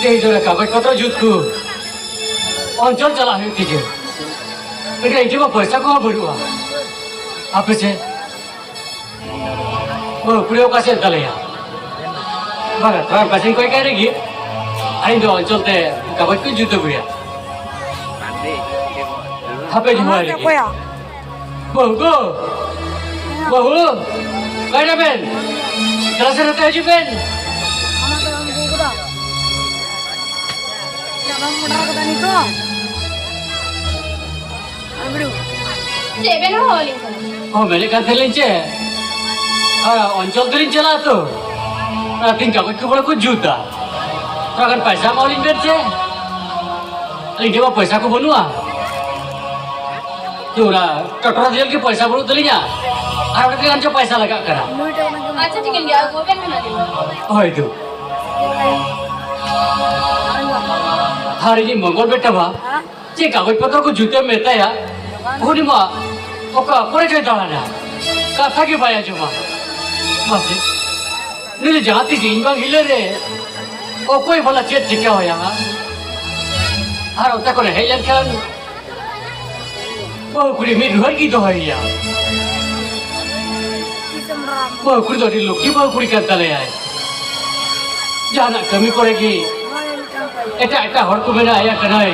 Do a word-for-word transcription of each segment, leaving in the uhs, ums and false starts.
ᱤᱧ ᱫᱚ ᱠᱟᱜᱚᱡᱽ ᱯᱚᱛᱨᱚ ᱡᱩᱛ ᱠᱚ ᱚᱧᱪᱚᱞ ᱪᱟᱞᱟᱜ ᱦᱩᱭᱩᱜ ᱛᱤᱧᱟᱹ᱾ ᱢᱮᱱᱠᱷᱟᱱ ᱤᱧ ᱴᱷᱮᱱ ᱢᱟ ᱯᱚᱭᱥᱟ ᱠᱚᱦᱚᱸ ᱵᱟᱹᱱᱩᱜᱼᱟ᱾ ᱟᱯᱮ ᱪᱮᱫ? ᱵᱟᱹᱦᱩ ᱠᱩᱲᱤ ᱚᱠᱟ ᱥᱮᱫ ᱛᱟᱞᱮᱭᱟ? ᱵᱟᱝᱟ, ᱛᱷᱚᱲᱟ ᱯᱟᱥᱮᱧ ᱠᱚᱭ ᱠᱟᱭ ᱨᱮᱜᱮ᱾ ᱟᱨ ᱤᱧ ᱫᱚ ᱚᱧᱪᱚᱞ ᱛᱮ ᱠᱟᱜᱚᱡᱽ ᱠᱚᱧ ᱡᱩᱛ ᱟᱹᱜᱩᱭᱟ᱾ ᱦᱟᱯᱮ ᱡᱩᱢᱟᱹ ᱨᱮᱜᱮ᱾ ᱚᱠᱚᱭᱟ? ᱵᱟᱹᱦᱩ ᱜᱚ! ᱵᱟᱹᱦᱩ! ᱚᱠᱟᱭ ᱱᱟᱵᱮᱱ? ᱫᱮᱞᱟ ᱥᱮ ᱱᱚᱛᱮ ᱦᱤᱡᱩᱜ ᱵᱮᱱ᱾ ᱚᱱᱟ ᱫᱚ ᱵᱟᱝ ᱵᱩᱡᱷᱟᱹᱣ ᱠᱮᱫᱟ᱾ ᱪᱮᱫᱟᱜ ᱵᱟᱢ ᱚᱰᱟᱨ ᱠᱟᱫᱟ ᱱᱤᱛᱚᱜ? ᱟᱨ ᱵᱤᱲᱩ᱾ ᱪᱮᱫ ᱵᱮᱱ ᱦᱚᱦᱚ ᱟᱹᱞᱤᱧ ᱠᱟᱱᱟ? ᱚ, ᱢᱮᱱᱮᱫ ᱠᱟᱱ ᱛᱟᱦᱮᱸ ᱞᱤᱧ ᱪᱮᱫ? ᱟᱨ ᱚᱧᱪᱚᱞ ᱛᱮᱞᱤᱧ ᱪᱟᱞᱟᱜᱼᱟ ᱛᱚ᱾ ᱟᱨ ᱛᱤᱦᱤᱧ ᱠᱟᱜᱚᱡᱽ ᱠᱚ ᱵᱚᱲᱚ ᱠᱚ ᱡᱩᱛᱟ᱾ ᱛᱷᱚᱲᱟ ᱜᱟᱱ ᱯᱚᱭᱥᱟ ᱮᱢᱟᱣᱟᱞᱤᱧ ᱵᱮᱱ ᱥᱮ᱾ ᱟᱹᱞᱤᱧ ᱴᱷᱮᱱ ᱢᱟ ᱯᱚᱭᱥᱟ ᱠᱚ ᱵᱟᱹᱱᱩᱜᱼᱟ᱾ ᱛᱚ, ᱚᱱᱟ ᱴᱚᱴᱨᱟ ᱫᱤᱭᱟᱹᱞ ᱜᱮ ᱯᱚᱭᱥᱟ ᱵᱟᱹᱱᱩᱜ ᱛᱟᱹᱞᱤᱧᱟ᱾ ᱟᱨ ᱚᱸᱰᱮ ᱜᱮ ᱟᱱᱪᱚ ᱯᱚᱭᱥᱟ ᱞᱟᱜᱟᱜ ᱠᱟᱱᱟ᱾ ᱟᱪᱪᱷᱟ, ᱴᱷᱤᱠᱟᱹᱱ ᱜᱮᱭᱟ, ᱟᱹᱜᱩ ᱵᱮᱱ ᱦᱟᱸᱜ᱾ ᱦᱳᱭ ᱛᱚ᱾ ᱟᱨ ᱤᱧ ᱢᱚᱝᱜᱚᱞ ᱵᱮᱴᱟ ᱵᱟ, ᱪᱮᱫ ᱠᱟᱜᱚᱡᱽ ᱯᱚᱛᱨᱚ ᱠᱚ ᱡᱩᱛᱮᱢ ᱢᱮᱛᱟᱭᱟ? ᱩᱱᱤ ᱢᱟ ᱚᱠᱟ ᱠᱚᱨᱮ ᱪᱚᱭ ᱫᱟᱬᱟᱱᱟ, ᱠᱟᱛᱷᱟ ᱜᱮ ᱵᱟᱭ ᱟᱸᱡᱚᱢᱟ᱾ ᱢᱟᱥᱮ, ᱱᱩᱭ ᱫᱚ ᱡᱟᱦᱟᱸ ᱛᱤᱥ ᱤᱧ ᱵᱟᱝ ᱦᱤᱞᱟᱹ ᱨᱮ ᱚᱠᱚᱭ ᱵᱷᱟᱞᱟ ᱪᱮᱫ ᱪᱤᱠᱟᱹ ᱟᱭᱟ? ᱟᱨ ᱚᱱᱛᱮ ᱠᱷᱚᱱᱮ ᱦᱮᱡ ᱞᱮᱱᱠᱷᱟᱱ ᱵᱟᱹᱦᱩ ᱠᱩᱲᱤ ᱢᱤᱫ ᱨᱩᱦᱟᱹᱨ ᱜᱮ ᱫᱚᱦᱚᱭᱮᱭᱟ᱾ ᱵᱟᱹᱦᱩ ᱠᱩᱲᱤ ᱫᱚ ᱟᱹᱰᱤ ᱞᱚᱠᱠᱷᱤ ᱵᱟᱹᱦᱩ ᱠᱩᱲᱤ ᱠᱟᱱ ᱛᱟᱞᱮᱭᱟᱭ᱾ ᱡᱟᱦᱟᱱᱟᱜ ᱠᱟᱹᱢᱤ ᱠᱚᱨᱮ ᱜᱮ ᱮᱴᱟᱜ ᱮᱴᱟᱜ ᱦᱚᱲ ᱠᱚ ᱢᱮᱱᱟ ᱟᱭᱟ ᱠᱟᱱᱟᱭ,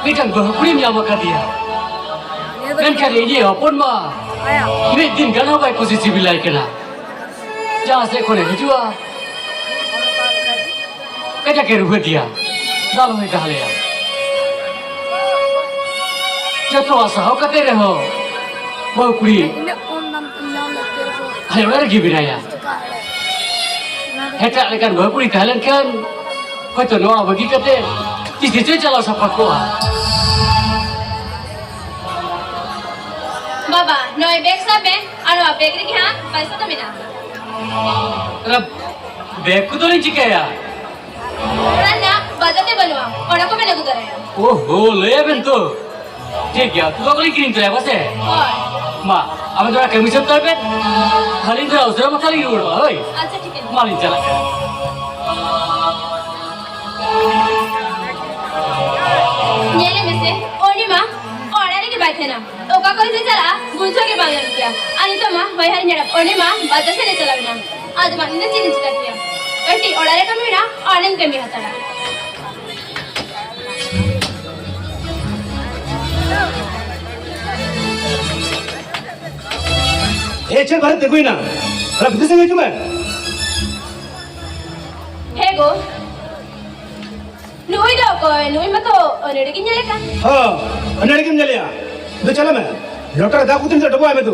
ᱢᱤᱫᱴᱟᱝ ᱵᱟᱹᱦᱩ ᱠᱩᱲᱤᱢ ᱧᱟᱢ ᱟᱠᱟᱫᱮᱭᱟ᱾ ᱢᱮᱱᱠᱷᱟᱱ ᱤᱧᱤᱡ ᱦᱚᱯᱚᱱ ᱢᱟ ᱢᱤᱫ ᱫᱤᱱ ᱜᱟᱱ ᱦᱚᱸ ᱵᱟᱭ ᱠᱩᱥᱤ ᱥᱤᱵᱤᱞᱟᱭ ᱠᱟᱱᱟ᱾ ᱡᱟᱦᱟᱸ ᱥᱮᱫ ᱠᱷᱚᱱᱮ ᱦᱤᱡᱩᱜᱼᱟ, ᱠᱟᱡᱟᱠ ᱮ ᱨᱩᱦᱮᱫᱮᱭᱟ, ᱫᱟᱞ ᱦᱚᱸᱭ ᱫᱟᱞᱮᱭᱟ᱾ ᱡᱚᱛᱚᱣᱟᱜ ᱥᱟᱦᱟᱣ ᱠᱟᱛᱮ ᱨᱮᱦᱚᱸ ᱵᱟᱹᱦᱩ ᱠᱩᱲᱤ ᱤᱱᱟᱹᱜ ᱠᱚᱢ ᱫᱟᱢ ᱛᱮᱢ ᱧᱟᱢ ᱞᱮᱫ ᱛᱮ ᱨᱮᱦᱚᱸ ᱟᱞᱮ ᱚᱲᱟᱜ ᱨᱮᱜᱮ ᱢᱮᱱᱟᱭᱟ᱾ ᱪᱮᱠᱟ ᱮᱲᱮ? ᱮᱴᱟᱜ ᱞᱮᱠᱟᱱ ᱵᱟᱹᱦᱩ ᱠᱩᱲᱤ ᱛᱟᱦᱮᱸ ᱞᱮᱱᱠᱷᱟᱱ ᱦᱚᱭᱛᱚ ᱱᱚᱣᱟ ᱵᱟᱹᱜᱤ ᱠᱟᱛᱮ ᱛᱤᱥ ᱪᱚᱭ ᱪᱟᱞᱟᱣ ᱥᱟᱯᱷᱟ ᱠᱚᱜᱼᱟ᱾ ᱵᱟᱵᱟ, ᱱᱚᱜᱼᱚᱭ ᱵᱮᱜᱽ ᱥᱟᱵ ᱢᱮ, ᱟᱨ ᱱᱚᱣᱟ ᱵᱮᱜᱽ ᱨᱮᱜᱮ ᱦᱟᱸᱜ ᱯᱚᱭᱥᱟ ᱫᱚ ᱢᱮᱱᱟᱜᱼᱟ᱾ ᱚᱱᱟ ᱵᱮᱜᱽ ᱠᱚᱫᱚ ᱞᱤᱧ ᱪᱤᱠᱟᱹᱭᱟ? ᱚᱲᱟᱜ ᱨᱮᱱᱟᱜ ᱵᱟᱡᱟᱨ ᱛᱮ ᱵᱟᱹᱱᱩᱜᱼᱟ, ᱚᱱᱟ ᱠᱚ ᱵᱮᱱ ᱟᱹᱜᱩ ᱫᱟᱲᱮᱭᱟᱜᱼᱟ᱾ ᱳᱦᱳ, ᱞᱟᱹᱭ ᱟᱵᱮᱱ ᱛᱚ᱾ ᱴᱷᱤᱠ ᱜᱮᱭᱟ, ᱛᱚ ᱫᱚ ᱞᱤᱧ ᱠᱤᱨᱤᱧ ᱛᱚᱨᱟᱭᱟ, ᱵᱟᱥᱮ? ᱦᱳᱭ᱾ ᱢᱟ, ᱟᱵᱮᱱ ᱫᱚ ᱚᱱᱟ ᱠᱟᱹᱢᱤ ᱥᱟᱹᱛ ᱛᱟᱭ ᱵᱮᱱ᱾ ᱟᱹᱞᱤᱧ ᱫᱚ ᱩᱥᱟᱹᱨᱟ ᱢᱟᱪᱷᱟ ᱞᱤᱧ ᱨᱩᱣᱟᱹᱲᱚᱜᱼᱟ, ᱦᱳᱭ᱾ ᱟᱪᱪᱷᱟ, ᱴᱷᱤᱠ ᱟᱪᱷᱮ᱾ ᱢᱟ, ᱞᱤᱧ ᱪᱟᱞᱟᱜ ᱠᱟᱱᱟ᱾ ᱧᱮᱞᱮ ᱢᱮᱥᱮ, ᱩᱱᱤ ᱢᱟ ᱚᱲᱟᱜ ᱨᱮᱜᱮ ᱵᱟᱭ ᱛᱟᱦᱮᱱᱟ᱾ ᱚᱠᱟ ᱠᱚᱨᱮ ᱡᱮ ᱪᱟᱞᱟᱜᱼᱟ, ᱵᱩᱡᱷᱟᱹᱣ ᱜᱮ ᱵᱟᱝ ᱜᱟᱱᱚᱜ ᱜᱮᱭᱟ᱾ ᱟᱨ ᱱᱤᱛᱚᱜ ᱢᱟ ᱦᱚᱭ ᱦᱟᱨ ᱧᱮᱞ, ᱩᱱᱤ ᱢᱟ ᱵᱟᱡᱟᱨ ᱥᱮᱫ ᱮ ᱪᱟᱞᱟᱣ ᱮᱱᱟ᱾ ᱟᱫᱚ ᱢᱟ ᱤᱧ ᱫᱚ ᱪᱮᱫ ᱤᱧ ᱪᱤᱠᱟᱹ ᱠᱮᱭᱟ? ᱠᱟᱹᱴᱤᱡ ᱚᱲᱟᱜ ᱨᱮ ᱠᱟᱹᱢᱤ ᱢᱮᱱᱟᱜᱼᱟ, ᱚᱱᱟᱧ ᱠᱟᱹᱢᱤ ᱦᱟᱛᱟᱲᱟ᱾ ᱮ, ᱪᱮᱫ ᱵᱟᱨᱮ ᱛᱤᱸᱜᱩᱭᱮᱱᱟ? ᱛᱷᱚᱲᱟ ᱵᱷᱤᱛᱤᱨ ᱥᱮᱫ ᱦᱤᱡᱩᱜ ᱢᱮ᱾ ᱦᱮᱸ ᱜᱚ᱾ ᱱᱩᱭ ᱫᱚ ᱚᱠᱚᱭ? ᱱᱩᱭ ᱢᱟᱛᱚ ᱟᱹᱱᱟᱹᱲᱤ ᱜᱤᱧ ᱧᱮᱞᱮ ᱠᱟᱱ᱾ ᱦᱚᱸ, ᱟᱹᱱᱟᱹᱲᱤ ᱜᱮᱢ ᱧᱮᱞᱮᱭᱟ᱾ ᱫᱩ ᱪᱟᱞᱟᱜ ᱢᱮ, ᱞᱚᱴᱟ ᱨᱮ ᱫᱟᱜ ᱠᱚ ᱛᱤᱱᱟᱹᱜ ᱰᱚᱵᱚᱜ ᱟᱭ ᱢᱮ ᱫᱩ᱾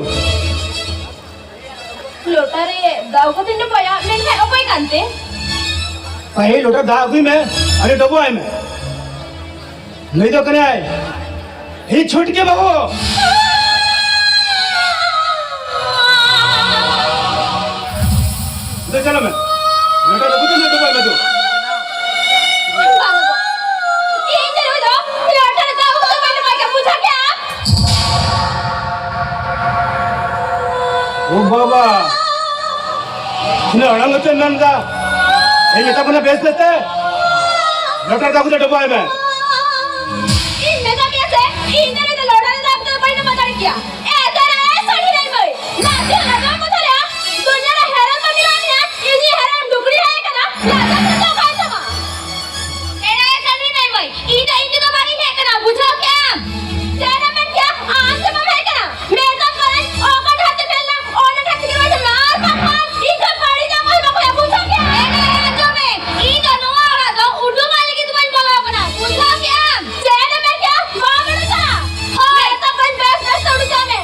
ᱞᱚᱴᱟ ᱨᱮ ᱫᱟᱜ ᱠᱚ ᱛᱤᱱᱟᱹᱜ ᱰᱚᱵᱚᱜ ᱟᱭᱟ? ᱢᱮᱱᱠᱷᱟᱱ ᱚᱠᱚᱭ ᱠᱟᱱᱛᱮ? ᱯᱟᱹᱦᱤᱞ ᱞᱚᱴᱟ ᱫᱟᱜ ᱟᱹᱜᱩᱭ ᱢᱮ, ᱟᱨ ᱰᱚᱵᱚᱜ ᱟᱭ ᱢᱮ᱾ ᱱᱩᱭ ᱫᱚ ᱠᱟᱱᱟᱭ ᱦᱤ ᱪᱷᱩᱴ ᱜᱮ ᱵᱟᱹᱵᱩ᱾ ᱫᱩ ᱪᱟᱞᱟᱜ ᱢᱮ, ᱞᱚᱴᱟ ᱨᱮ ᱫᱟᱜ ᱟᱹᱜᱩᱭ ᱢᱮ ᱫᱩ᱾ ᱤᱧ ᱫᱚ ᱱᱩᱭ ᱫᱚ ᱞᱚᱴᱟ ᱨᱮ ᱫᱟᱜ ᱟᱹᱜᱩ ᱫᱚ ᱵᱟᱹᱧ ᱰᱚᱵᱚᱜ ᱟᱭ ᱠᱟᱱᱟ, ᱵᱩᱡᱷᱟᱹᱣ ᱠᱮᱜᱼᱟᱢ? ᱳ ᱵᱟᱵᱟ, ᱛᱤᱱᱟᱹᱜ ᱟᱲᱟᱝ ᱠᱟᱛᱮᱢ ᱢᱮᱱ ᱮᱫᱟ? ᱤᱧ ᱢᱮᱛᱟ ᱠᱚ ᱠᱟᱱᱟ ᱵᱮᱥ ᱵᱮᱥ ᱛᱮ ᱞᱚᱴᱟ ᱨᱮ ᱫᱟᱜ ᱟᱹᱜᱩ ᱫᱚ ᱰᱚᱵᱚᱜ ᱟᱭ ᱢᱮ᱾ ᱤᱧ ᱢᱮᱛᱟ ᱢᱮᱭᱟ ᱥᱮ, ᱤᱧ ᱫᱚ ᱱᱩᱭ ᱫᱚ ᱞᱚᱴᱟ ᱨᱮ ᱫᱟᱜ ᱟᱹᱜᱩ ᱫᱚ ᱵᱟᱹᱧ ᱰᱚᱵᱚᱜ ᱫᱟᱲᱮ ᱠᱮᱭᱟ᱾ ᱮ ᱥᱟᱹᱨᱤ ᱨᱮ ᱥᱟᱹᱨᱤ ᱨᱮ ᱢᱟᱹᱭ, ᱞᱟᱡᱟᱣ ᱞᱟᱡᱟᱣ ᱠᱚ ᱛᱟᱞᱮᱭᱟ, ᱫᱩᱱᱤᱭᱟᱹ ᱨᱮ ᱦᱮᱨᱮᱞ ᱢᱟᱹᱱᱢᱤ ᱞᱟᱜᱟᱣ ᱢᱮᱭᱟ, ᱤᱧ ᱦᱮᱨᱮᱞ ᱰᱩᱠᱨᱤ ᱦᱮᱡ ᱟᱠᱟᱱᱟ, ᱞᱟᱡᱟᱣ ᱫᱚ ᱚᱠᱟᱭ ᱛᱟᱢᱟ? ᱮᱲᱟᱭ ᱠᱟᱹᱢᱤ ᱢᱮ ᱢᱟᱹᱭ, ᱤᱧ ᱫᱚ ᱤᱧ ᱛᱮᱫᱚ ᱵᱟᱝ ᱤᱧ ᱦᱮᱡ ᱠᱟᱱᱟ, ᱵᱩᱡᱷᱟᱹᱣ ᱠᱮᱜᱼᱟᱢ? ᱪᱮᱫ ᱮᱢ ᱢᱮᱱ ᱠᱮᱜᱼᱟ? ᱟᱢ ᱫᱚ ᱵᱟᱢ ᱦᱮᱡ ᱠᱟᱱᱟ? ᱢᱮᱛᱟᱢ ᱠᱟᱹᱱᱟᱹᱧ, ᱚᱠᱟ ᱰᱟᱦᱟᱨ ᱛᱮ ᱯᱮ ᱞᱟᱝ, ᱚᱱᱟ ᱰᱟᱦᱟᱨ ᱛᱮᱜᱮ ᱵᱟᱭ ᱪᱟᱞᱟᱜᱼᱟ, ᱟᱨ ᱵᱟᱝᱠᱷᱟᱱ ᱤᱧ ᱫᱚ ᱵᱟᱹᱲᱤᱡ ᱟᱜ ᱠᱚ ᱵᱟᱠᱚ ᱵᱩᱡᱷᱟᱹᱣ ᱠᱮᱜᱼᱟ? ᱮᱲᱟᱭ, ᱟᱸᱡᱚᱢ ᱢᱮ, ᱤᱧ ᱫᱚ ᱱᱚᱣᱟ ᱚᱲᱟᱜ ᱫᱚ ᱩᱰᱩᱠᱚᱜ ᱞᱟᱹᱜᱤᱫ ᱫᱚ ᱵᱟᱹᱧ ᱵᱚᱞᱚ ᱟᱠᱟᱱᱟ, ᱵᱩᱡᱷᱟᱹᱣ ᱠᱮᱜᱼᱟᱢ? ᱪᱮᱫ ᱮᱢ ᱢᱮᱱ ᱠᱮᱜᱼᱟ? ᱵᱟᱢ ᱩᱰᱩᱠᱟ? ᱦᱳᱭ, ᱛᱚᱵᱮ ᱵᱮᱥ ᱵᱮᱥ ᱛᱮ ᱩᱰᱩᱠᱚᱜ ᱢᱮ᱾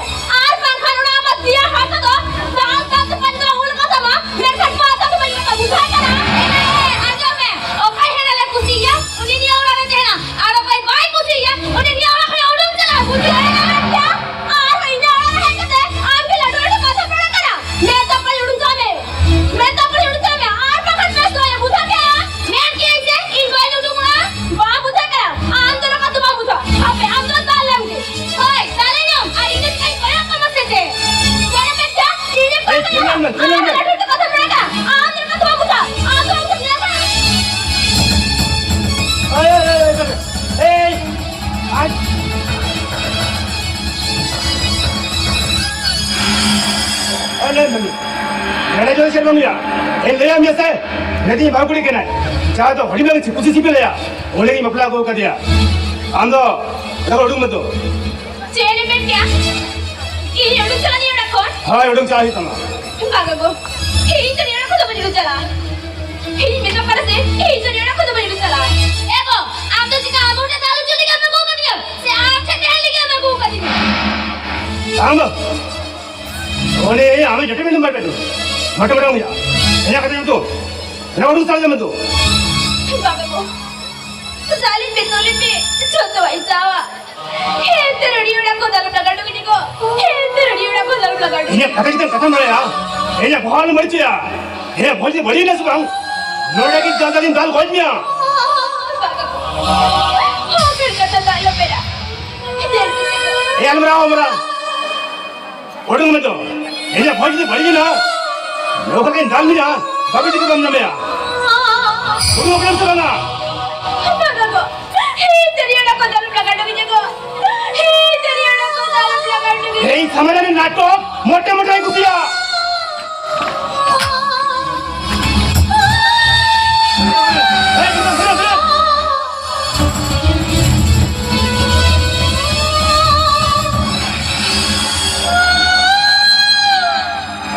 ᱱᱚᱰᱮ ᱡᱚᱫᱤ ᱪᱮᱫ ᱵᱟᱝ ᱦᱩᱭᱩᱜᱼᱟ, ᱤᱧ ᱞᱟᱹᱭᱟᱢ ᱜᱮᱭᱟ ᱥᱮ, ᱱᱤᱛᱤᱧ ᱵᱟᱹᱦᱩ ᱠᱩᱲᱤ ᱠᱟᱱᱟᱭ, ᱡᱟᱦᱟᱸ ᱫᱚ ᱦᱩᱰᱤᱧ ᱵᱟᱝ ᱠᱩᱥᱤ ᱥᱤᱯᱤ ᱞᱟᱹᱭᱟ, ᱚᱸᱰᱮ ᱜᱤᱧ ᱵᱟᱯᱞᱟ ᱟᱹᱜᱩ ᱠᱟᱫᱮᱭᱟ᱾ ᱟᱢ ᱫᱚ ᱚᱸᱰᱮ ᱠᱷᱚᱱ ᱩᱰᱩᱠ ᱢᱮ ᱛᱚ᱾ ᱪᱮᱫ ᱮᱢ ᱢᱮᱱ ᱠᱮᱜᱼᱟ? ᱤᱧ ᱩᱰᱩᱠ ᱪᱟᱞᱟᱜ ᱤᱧ ᱚᱲᱟᱜ ᱠᱷᱚᱱ? ᱦᱳᱭ, ᱩᱰᱩᱠ ᱪᱟᱞᱟᱜ ᱦᱩᱭᱩᱜ ᱛᱟᱢᱟ᱾ ᱵᱟᱝ ᱜᱚᱜᱚ, ᱤᱧ ᱫᱚ ᱱᱤᱭᱟᱹ ᱚᱲᱟᱜ ᱠᱷᱚᱱ ᱫᱚ ᱵᱟᱹᱧ ᱩᱰᱩᱠ ᱪᱟᱞᱟᱜᱼᱟ᱾ ᱤᱧ ᱢᱮᱛᱟᱢ ᱠᱟᱱᱟ ᱥᱮ, ᱤᱧ ᱫᱚ ᱱᱤᱭᱟᱹ ᱚᱲᱟᱜ ᱠᱷᱚᱱ ᱫᱚ ᱵᱟᱹᱧ ᱩᱰᱩᱠ ᱪᱟᱞᱟᱜᱼᱟ᱾ ᱮ ᱜᱚ, ᱟᱢ ᱫᱚ ᱪᱮᱠᱟ ᱟᱵᱚ ᱴᱷᱮᱱ ᱫᱟᱜ ᱞᱩᱪᱩ ᱞᱟᱹᱜᱤᱫ ᱮᱢ ᱟᱹᱜᱩ ᱟᱠᱟᱫᱤᱧᱟ? ᱥᱮ ᱟᱢ ᱴᱷᱮᱱ ᱛᱟᱦᱮᱱ ᱞᱟᱹᱜᱤᱫ ᱮᱢ ᱟᱹᱜᱩ ᱟᱠᱟᱫᱤᱧᱟ? ᱟᱢ ᱫᱚ ᱩᱱᱤ ᱟᱢᱮ ᱡᱚᱴᱮᱫ ᱢᱮᱱᱫᱚ ᱢᱟᱨ ᱯᱮ ᱫᱚ᱾ ᱢᱚᱴᱮ ᱢᱚᱴᱮ ᱩᱱᱤᱭᱟᱜ᱾ ᱮᱱᱟ ᱠᱟᱛᱮ ᱩᱛᱩ᱾ ᱮᱱᱟ ᱩᱰᱩᱠ ᱥᱟᱲ ᱡᱟᱢᱮ ᱫᱚ᱾ ᱵᱟᱵᱟ ᱜᱚ, ᱥᱟᱞᱤᱱ ᱵᱮᱛᱚᱞᱤᱱ ᱢᱮ, ᱡᱚᱛᱚᱣᱟᱜ ᱤᱧ ᱪᱟᱣᱟ᱾ ᱦᱮ ᱛᱮᱨᱚᱲᱤ ᱚᱲᱟᱜ ᱠᱚ ᱫᱟᱞᱚᱵ ᱞᱟᱜᱟ ᱦᱚᱴᱚ ᱠᱤᱧᱟ ᱠᱚ᱾ ᱦᱮ ᱛᱮᱨᱚᱲᱤ ᱚᱲᱟᱜ ᱠᱚ ᱫᱟᱞᱚᱵ ᱞᱟᱜᱟ ᱦᱚᱴᱚ ᱤᱧᱟᱹᱜ ᱠᱟᱛᱷᱟ ᱡᱩᱫᱤᱢ ᱠᱟᱛᱷᱟᱢ ᱫᱟᱲᱮᱭᱟᱜᱼᱟ, ᱤᱧᱟᱹᱜ ᱵᱚᱦᱚᱜ ᱟᱞᱚᱢ ᱵᱟᱹᱲᱤᱡ ᱦᱚᱪᱚᱭᱟ᱾ ᱦᱮ ᱵᱷᱚᱡᱽ ᱵᱟᱹᱲᱤᱡ ᱮᱱᱟ ᱥᱮ ᱵᱟᱝ? ᱱᱚᱰᱮ ᱜᱮ ᱫᱟᱞ ᱫᱟᱞᱤᱧ ᱫᱟᱞ ᱜᱚᱡ ᱢᱮᱭᱟ᱾ ᱵᱟᱵᱟ ᱜᱚ, ᱦᱚᱸ ᱯᱷᱤᱨ ᱠᱟᱛᱷᱟ ᱫᱚ ᱟᱞᱚ ᱯᱮ ᱨᱟ᱾ ᱮ ᱟᱞᱚᱢ ᱨᱟᱣᱟ, ᱟᱞᱚᱢ ᱨᱟᱣᱟ᱾ ᱚᱰᱚᱝ ᱢᱮ ᱛᱚ᱾ ᱤᱧᱟᱹᱜ ᱵᱷᱚᱡᱽ ᱡᱩᱫᱤ ᱵᱟᱹᱲᱤᱡ ᱮᱱᱟ, ᱱᱚᱣᱟ ᱠᱟᱛᱮᱧ ᱫᱟᱞ ᱢᱮᱭᱟ, ᱵᱟᱹᱜᱤ ᱛᱮᱜᱮ ᱵᱟᱢ ᱧᱟᱢᱮᱭᱟ᱾ ᱩᱰᱩᱝ ᱠᱟᱱᱟᱢ ᱥᱮ ᱵᱟᱝᱟ? ᱵᱟᱵᱟ ᱜᱚ, ᱤᱧ ᱫᱚ ᱱᱤᱭᱟᱹ ᱚᱲᱟᱜ ᱠᱷᱚᱱ ᱫᱚ ᱟᱞᱚᱢ ᱞᱟᱜᱟ ᱦᱚᱴᱚ ᱠᱟᱹᱧᱟ ᱜᱚ᱾ ᱤᱧ ᱫᱚ ᱱᱤᱭᱟᱹ ᱚᱲᱟᱜ ᱠᱷᱚᱱ ᱫᱚ ᱟᱞᱚᱢ ᱞᱟᱜᱟ ᱦᱚᱴᱚ ᱠᱟᱹᱧᱟ᱾ ᱤᱧ ᱥᱟᱢᱟᱱ ᱨᱮ ᱱᱟᱴᱚᱠ ᱢᱚᱴᱮ ᱢᱚᱴᱮᱧ ᱠᱩᱥᱤᱭᱟᱜᱼᱟ᱾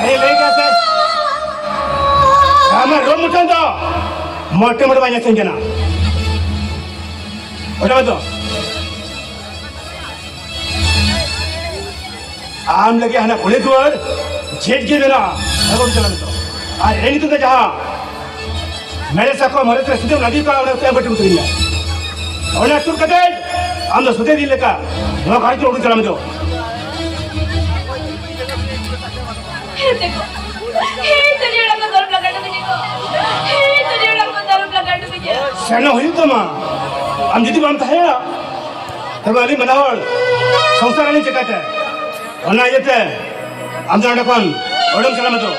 ᱮᱭ, ᱞᱟᱹᱭ ᱠᱮᱫᱟ ᱥᱮ? ᱟᱢᱟᱜ ᱨᱩᱢ ᱢᱩᱴᱷᱟᱹᱱ ᱫᱚ ᱢᱚᱴᱮ ᱢᱚᱴᱮ ᱵᱟᱭ ᱧᱮᱞ ᱥᱟᱹᱧ ᱠᱟᱱᱟ᱾ ᱚᱸᱰᱮ ᱫᱚ ᱟᱢ ᱞᱟᱹᱜᱤᱫ ᱦᱟᱱᱟ ᱠᱩᱲᱤ ᱫᱩᱣᱟᱹᱨ ᱡᱷᱮᱡ ᱜᱮ ᱢᱮᱱᱟᱜᱼᱟ᱾ ᱚᱸᱰᱮ ᱪᱟᱞᱟᱜ ᱢᱮ ᱛᱚ᱾ ᱟᱨ ᱮᱱ ᱧᱩᱛᱩᱢ ᱛᱮ ᱡᱟᱦᱟᱸ ᱢᱮᱲᱦᱮᱫ ᱥᱟᱠᱚᱢ ᱦᱚᱨᱚᱜ ᱠᱟᱛᱮ ᱥᱤᱫᱷᱟᱹᱢ ᱞᱟᱫᱮ ᱠᱚᱣᱟ, ᱚᱱᱟ ᱠᱚ ᱮᱢ ᱠᱟᱛᱮ ᱩᱛᱟᱹᱨ ᱢᱮ᱾ ᱚᱱᱟ ᱛᱩᱫ ᱠᱟᱛᱮ ᱟᱢ ᱫᱚ ᱥᱩᱫᱷᱟᱹ ᱫᱤᱱ ᱞᱮᱠᱟ ᱱᱚᱣᱟ ᱜᱷᱟᱨᱚᱸᱡᱽ ᱠᱷᱚᱱ ᱩᱰᱩᱠ ᱪᱟᱞᱟᱜ ᱢᱮ ᱫᱚ᱾ ᱦᱮᱸ ᱛᱮᱠᱚ᱾ ᱦᱮᱸ ᱛᱮ ᱚᱲᱟᱜ ᱠᱚ ᱫᱟᱞᱚᱵ ᱞᱟᱜᱟ ᱦᱚᱴᱚ ᱠᱟᱹᱧᱟ ᱠᱚ᱾ ᱦᱮᱸ ᱛᱮ ᱚᱲᱟᱜ ᱠᱚ ᱫᱟᱞᱚᱵ ᱞᱟᱜᱟ ᱦᱚᱴᱚ ᱠᱟᱹᱧᱟ᱾ ᱥᱮᱱᱚᱜ ᱦᱩᱭᱩᱜ ᱛᱟᱢᱟ᱾ ᱟᱢ ᱡᱩᱫᱤ ᱵᱟᱢ ᱛᱟᱦᱮᱸᱱᱟ, ᱛᱚᱵᱮ ᱟᱹᱞᱤᱧ ᱵᱟᱱᱟ ᱦᱚᱲ ᱥᱚᱝᱥᱟᱨ ᱟᱹᱞᱤᱧ ᱪᱤᱠᱟᱹᱛᱮ? ᱚᱱᱟ ᱤᱭᱟᱹᱛᱮ ᱟᱢ ᱫᱚ ᱱᱚᱰᱮ ᱠᱷᱚᱱ ᱚᱰᱚᱝ ᱪᱟᱞᱟᱜ ᱢᱮ ᱛᱚ᱾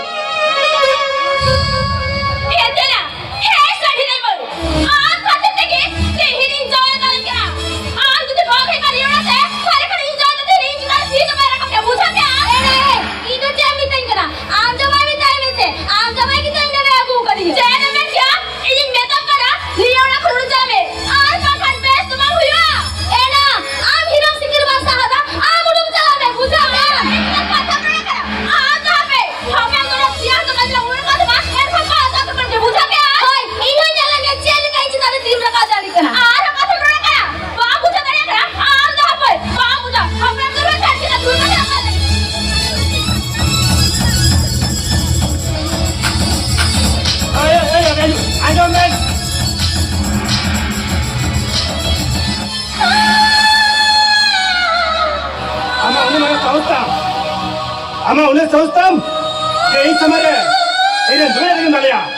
ᱦᱮᱸ ᱫᱮᱞᱟ, ᱦᱮᱸ ᱥᱟᱹᱨᱤ ᱨᱮ ᱵᱟᱹᱵᱩ, ᱟᱢ ᱠᱷᱟᱹᱛᱤᱨ ᱛᱮᱜᱮ ᱛᱮᱦᱮᱧ ᱤᱧ ᱡᱟᱶᱟᱭ ᱫᱟᱲᱮ ᱠᱟᱱᱟ᱾ ᱟᱢ ᱡᱩᱫᱤ ᱵᱟᱢ ᱦᱮᱡ ᱫᱟᱲᱮᱭᱟᱜᱼᱟ ᱚᱲᱟᱜ ᱛᱮ, ᱛᱟᱦᱞᱮ ᱠᱷᱟᱱ ᱤᱧ ᱡᱟᱶᱟᱭ ᱠᱟᱛᱮ ᱤᱧ ᱪᱮᱛᱟᱱ ᱨᱮ ᱛᱤ ᱫᱚ ᱵᱟᱭ ᱨᱟᱠᱟᱵ ᱠᱮᱭᱟ, ᱵᱩᱡᱷᱟᱹᱣ ᱠᱮᱜᱼᱟ? ᱮ, ᱤᱧ ᱫᱚ ᱪᱮᱫ ᱮᱢ ᱢᱤᱛᱟᱹᱧ ᱠᱟᱱᱟ? ᱟᱢ ᱟᱢᱟᱜ ᱩᱱᱟᱹᱜ ᱥᱟᱦᱚᱥ ᱛᱟᱢ ᱡᱮ ᱤᱧ ᱥᱟᱢᱟᱝ ᱨᱮ ᱤᱧ ᱨᱮᱱ ᱫᱩᱲᱩᱵ ᱨᱮᱜᱮᱢ ᱫᱟᱲᱮᱭᱟᱜᱼᱟ?